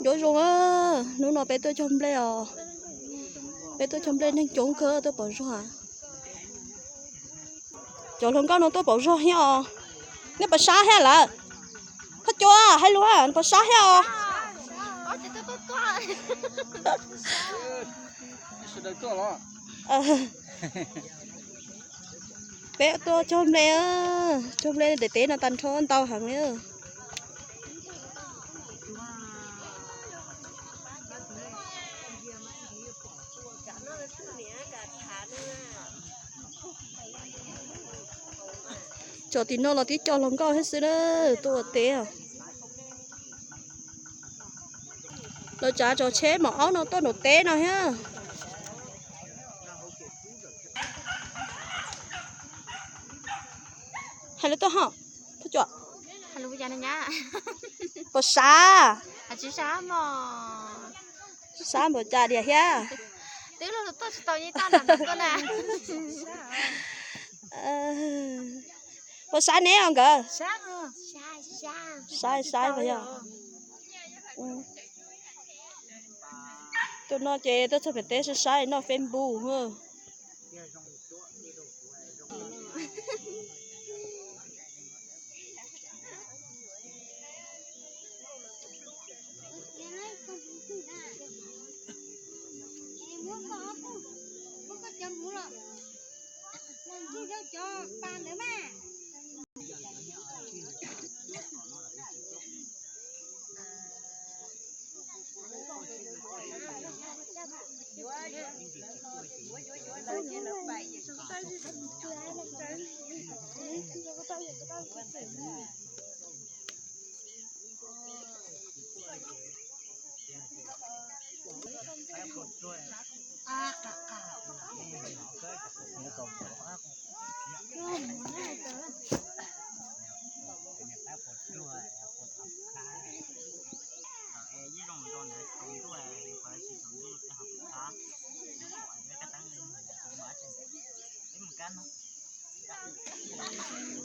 Nyob zoo, hnub no peb tuaj cog nplej os. Peb tuaj cog nplej neeg coob kawg tuaj pauv zog. Cov hluas nkauj no tuaj pauv zog thiab os. Nej puas sab thiab lawm? Phaj Cua, hais lus, puas sab thiab os? Peb tuaj cog nplej, cog nplej daim teb no tag nrho ntau heev li. Cov tim no los tib co hluas nkauj thiab xwb na, tuaj ua teb. Lawv tsav tso tsheb maum aub no tuaj nram teb no thiab. Hais lus tuaj ho, Phaj Cua. Puas sab? Sab npaum cas diam thiab? Puas sab neb os nkawd? Saib saib puas yog. Tus no ces tuaj txog pem teb saib saib noj Facebook.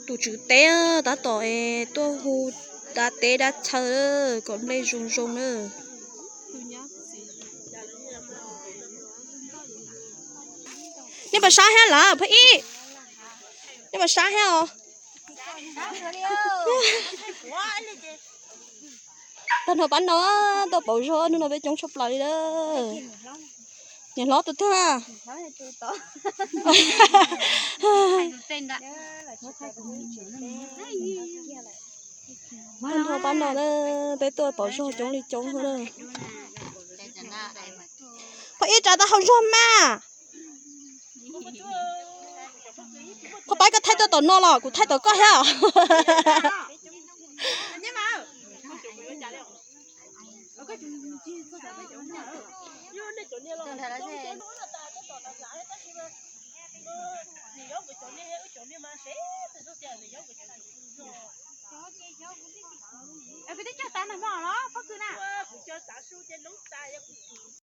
Tus tswv teb tab tom es tuaj hu dab teb dab chaw kom nplej zoo zoo na. Nej puas sab thiab lawm phaj ib? Nej puas sab thiab os? Tag nrho pab no tuaj pauv zog, hnub no peb coob tshaj plaws li lawm. Niam hlob tus twg? Tag nrho pab no na, peb tuaj pauv zog coob li coob xwb na. Phaj ib, tsa tau hau zog mas. Qhov pab koj thaij tuaj tom no los kuv thaij tom koj thiab. Kuv twb cog tav nag hmo los pob kws na. Kuv cog tav su ces noob tas, yog kuv